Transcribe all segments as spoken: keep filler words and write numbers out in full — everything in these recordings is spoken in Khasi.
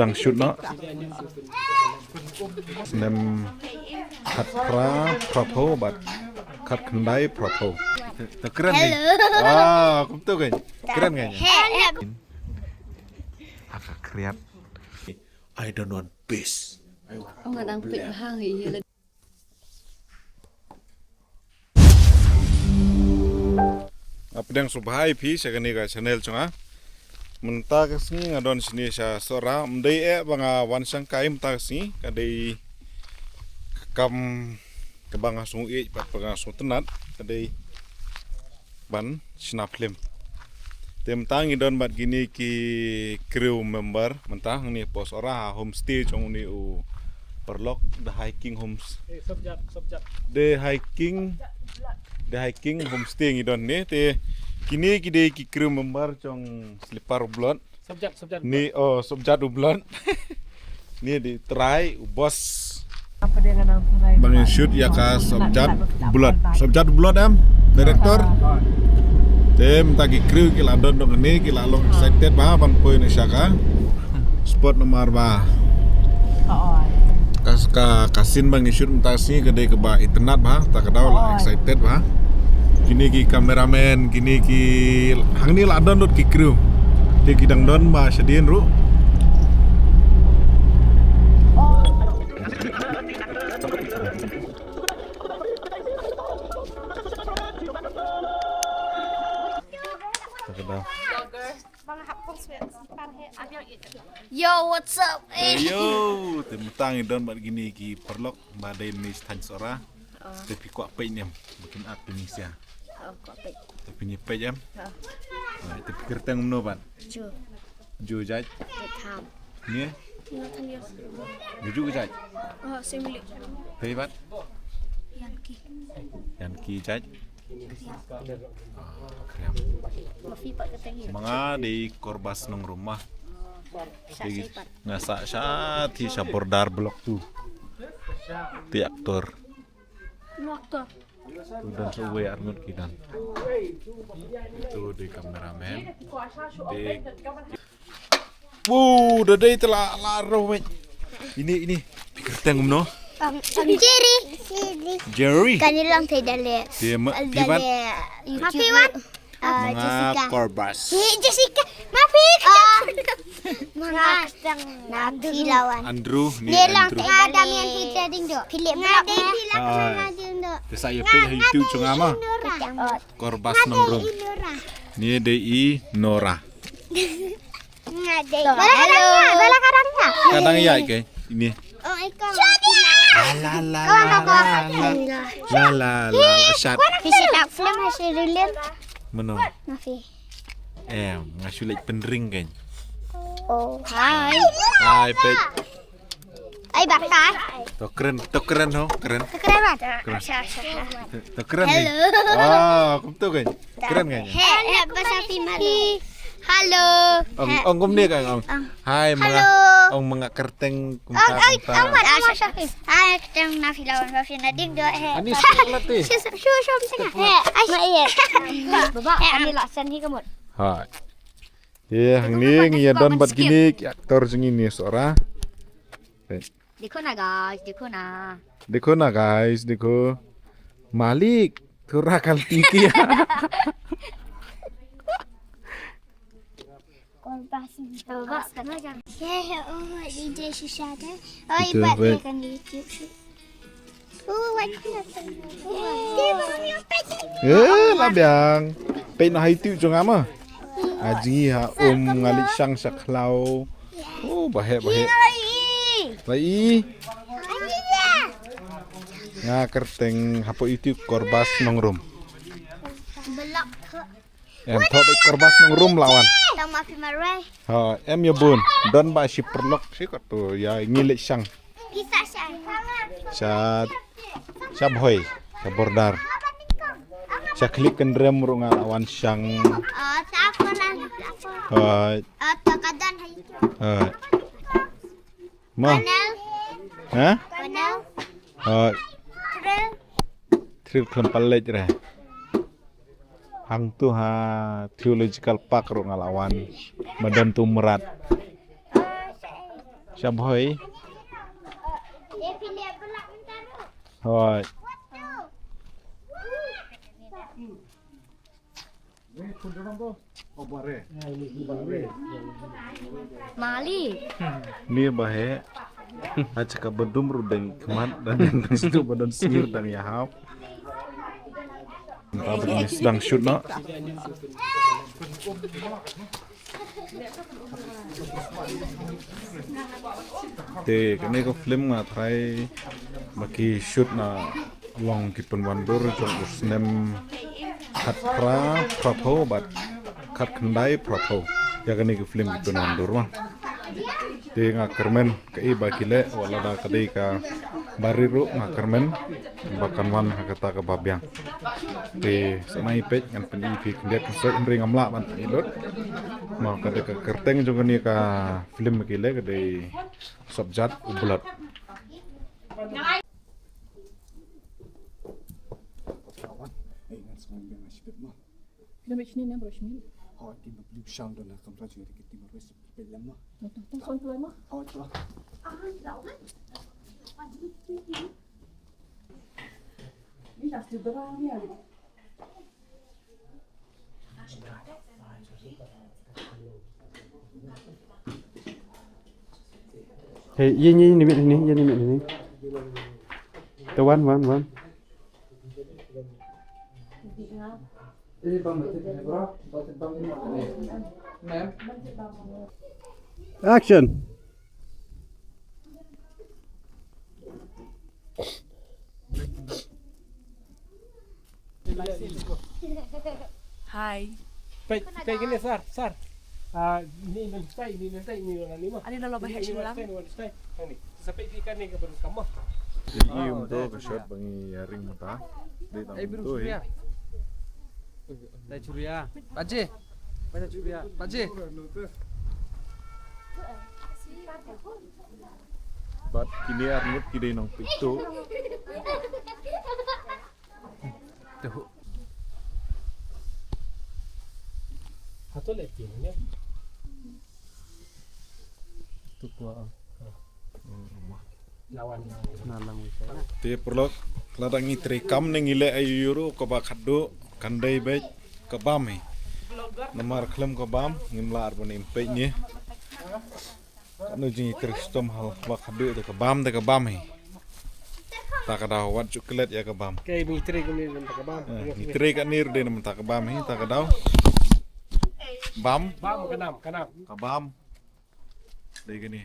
Dang shoot noh. Snem khatphra, phraphew bad khatkhyndai, phraphew. Te kren ni. Hello. Ah, kumtu kan. Kren kan. Hello. Aka kriat. I don't want peace. I want. Oh, ngadang pik hang hi. Nga pdiang sngewbha ïa phi sha kane ka channel jong nga. Mynta ka sngi nga don shane sha Sohra, ym dei eh ba nga wan shangkai mynta ka sngi, ka dei ka kam kaba nga sngewieit bad ba nga sngewtynnat, ka dei ban shna phlim. Te mynta ngi don bad kine ki crew member mynta hangne post Sohra ha homestay jong une u paralok, The Hiking Homes. The Hiking, The Hiking Homestay ngi don ne. Te kine ki dei ki crew member jong Slipar u Blot. Subject, subject. Ni, oh, subject u Blot. Ni dei trai u boss. Ba ngin shoot ïa ka subject u Blot. Subject u Blot em, director. Te mynta ki crew ki la don dong ni, ki la long excited bha ban poi na sha ka spot namar ba ka, ka, ka scene ba ngin shoot mynta sngi ka dei kaba itynnat bha, ta ka daw la excited bha. Kine ki cameraman, kine ki hangne la don lut ki crew. Te ki dang don bha shadien ruh. Ta ka daw. Yo, what's up? Eh, yo, te mynta ngi don bad kine ki paralok ba dei na thaiñ Sohra. Te phi kwah peit ne em ba kin act Tunisia? Oh, kwah peit. Te phin ïa peit em? Te phi kyrteng kumno bad? Ju. Ju jait? Jait Tham. Ni? Ju ju jait? Oh, Singli. Phi bad? Yanki. Yanki jait? Ma nga dei Korbas Nongrum ma. Nga sah sha ti sha border block two. Ti actor. Actor. Tu don sa uwei arngut ki don. Tu dei cameraman. Dei Wow, da dei te la la ro wei. Ini ini. Pikir teng no. Jerry. Jerry. Kani lang te dale. Dia ma pibat. YouTube. Manga Korbas. Jessica. Mafi. Manga Nafi lawan. Andrew ni Andrew. Adam yang kita ding do. Philip. Te sa ya pe ha YouTube chunga ma. Korbas Nongrum. Ni dei i Nora. Bala kadang nya, bala kadang nya. Kadang ïa ke ini. Oh, iko. La la la la la. La la la la shat. Pisi tak film hasil rilin. Mano? Mafi. Eh, nga shu leit pynring kan. Oh, hai. Hai pet. Ai baka. To kren, to kren ho, kren. Kren. To kren. Hello. Ah, kumtu kan. Kren kan. He, he, basa pimali. Hello. Ong ong kumne kan ong. Hai manga. Ong manga kerteng kumta kumta. Hai kerteng Nafi lawan Nafi nading do he. Ani sekolah ti. Shu shu shu. He, ai ma iya. Baba, ani la sen hi kamut. Hai. Ye hangne ngi ïa don bad kine ki actor jong ngi ne Sohra. Dekho na guys, dekho na. Dekho na guys, dekho. Malik, thura kalti kiya. Korbas. Korbas. He he, oh, D J Shisha de. Oh, ibat kan YouTube. Eh, la biang. Peit na hai tu jong ama. Aji ha um ngali shang sha khlaw. Oh, bahek bahek. Lai. Nga kerteng hapo YouTube Korbas Nongrum. Belak. Em thok bad Korbas Nongrum lawan. Tang ma phi marwei. Ha, em ïa bun. Don ba shi perlok shi kot tu ïa ngi leit shang. Sha sha bhoi sha bordar. Sha klik kendrem ruh nga lawan shang. Hai. Hai. Ma. Ha? Trip khlem palet re. Hangtu ha Theological Park ruh nga la wan. Madan tu mrad. Shabhoi. Hoi. Mali. Ni ba he. Acha ka badum ru dang khmat dan dang situ badan sir dang ya hap. Rabat ni sedang shoot no. Te kane ka film nga trai ba ki shoot na long ki pynwandur jong u snem khatphra phraphew bad khatkhyndai phraphew. Ïa kane ka film ki pynwandur ma. Te nga kyrmen ka i ba ki leh wat lada ka dei ka bari ruh nga kyrmen ba kan wan ha kata ka babiang. Te sa nang i peit ngan pyni phi khyndiat khynsoit hynrei ngam lah ban pyni lut. Ma ka dei ka kyrteng jong kane ka film ki leh ka dei Sopjat u Blot. Hey, yin yin ni mit ni, yin ni mit ni. The one, one, one. Action. Hi. Peit, peit kine sar, sar. Ah, ni nan tai, ni nan tai, ni nan lima. Ani lolo ba hek shulang. Ni nan tai, ni nan tai. Ani. Sa peit phi kane ka ban kamah. Ïa um to ka shot ba ngi ïa ring mynta. Dei tang um to hi. Tai churia. Baje. Baje churia. Baje. Bad kine arngut ki dei nongpeit to. Tuh. Hato le pin ne. Tu kwa. Lawan. Na lang wi sa. Te paralok, lada ngi trei kam ne ngi leh aïu ruh kaba khadduh kan dei beit ka bam hi. Namar khlem ka bam ngim lah ar ban im peit ne. Kano jingtrei shitom hal ba khadduh te ka bam te ka bam hi. Ta ka daw wat ju klet ïa ka bam. Ke ngi trei kane ruh ta ka bam. Eh, ngi trei kane ruh dei namar ta ka bam hi ta ka daw. Bam. Bam ka nam, ka nam. Ka bam. Dei kane.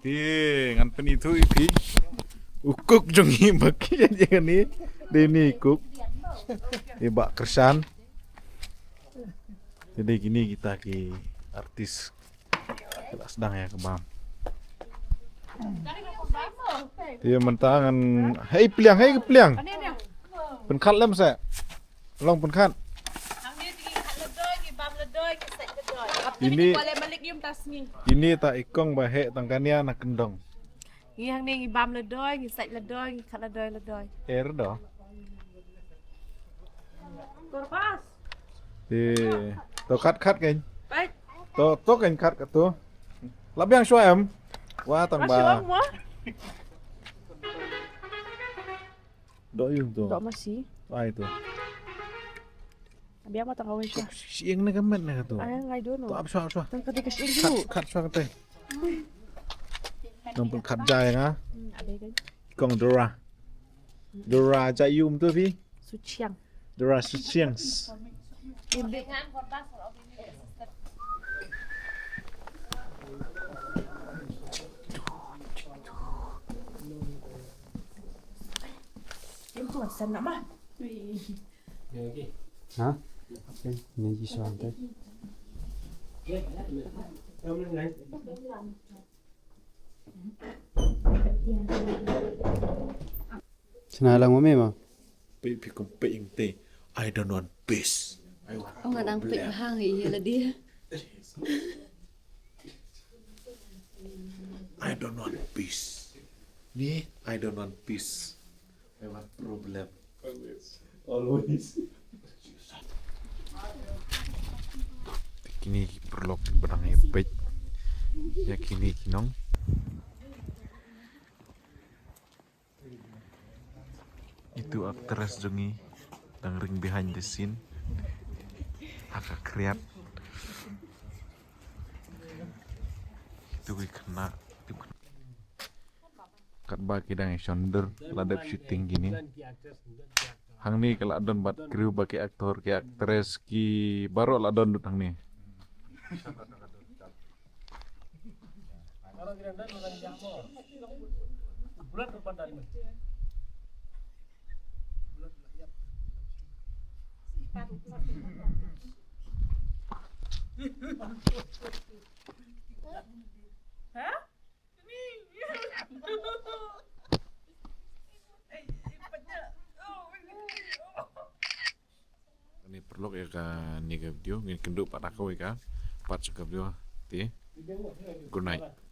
Te ngan pynithuh ïa phi. U cook jong ngi ba ki ïa kane. Dei ni cook. I Bah Kyrshan. Te dei kine kita ki artist. Ka la sdang ïa ka bam. Te mynta ngan hei pliang, hei pliang. Pynkhat lem se. Long pynkhat. Ini, ini ta i kong ba heh tang kane na kyndong. Ngi hangne ngi bam la doi, ngi sait la doi, ngi khat la doi la doi. Er do. Korbas. Eh, to khat khat kein. Bai. To to kein khat ka to. La biang shwa em. Wa tang ba. Shwa mo. Do yung to. Do masi. Ai to. Biang ma tang awei shwa. Shieng ne ka met ne ka to. Ai ngai do no. To ap shwa ap shwa. Tang ka dei ka shieng. Khat shwa ka te. Nong pun khat jai nga. Kong Dora. Dora jai yum tu phi. Suchiang. Dora Suchiang. Yung tuan sana mah. Ha? Ni ji suan te. Chna lang ma me ma. Pe pe kum pe ing te. I don't want peace. I want. Oh, nga dang pe hang hi la dia. I don't want peace. Ni, I don't want peace. I want problem. Always. Always. Kine ki paralok ba dang ïa peit. Ïa kine ki nong. Itu actress jong ngi dang ring behind the scene. Ha ka khriat. Itu ki khynnah, itu ki khynnah. Katba ki dang ïa shon dur la dep shooting kine. Hangne ka la don bad crew bad ki actor ki actress ki baroh la don dut hangne. Ni paralok ïa kane ka video, ngin kynduh pat ha kawei ka part jong ka video te. Good night.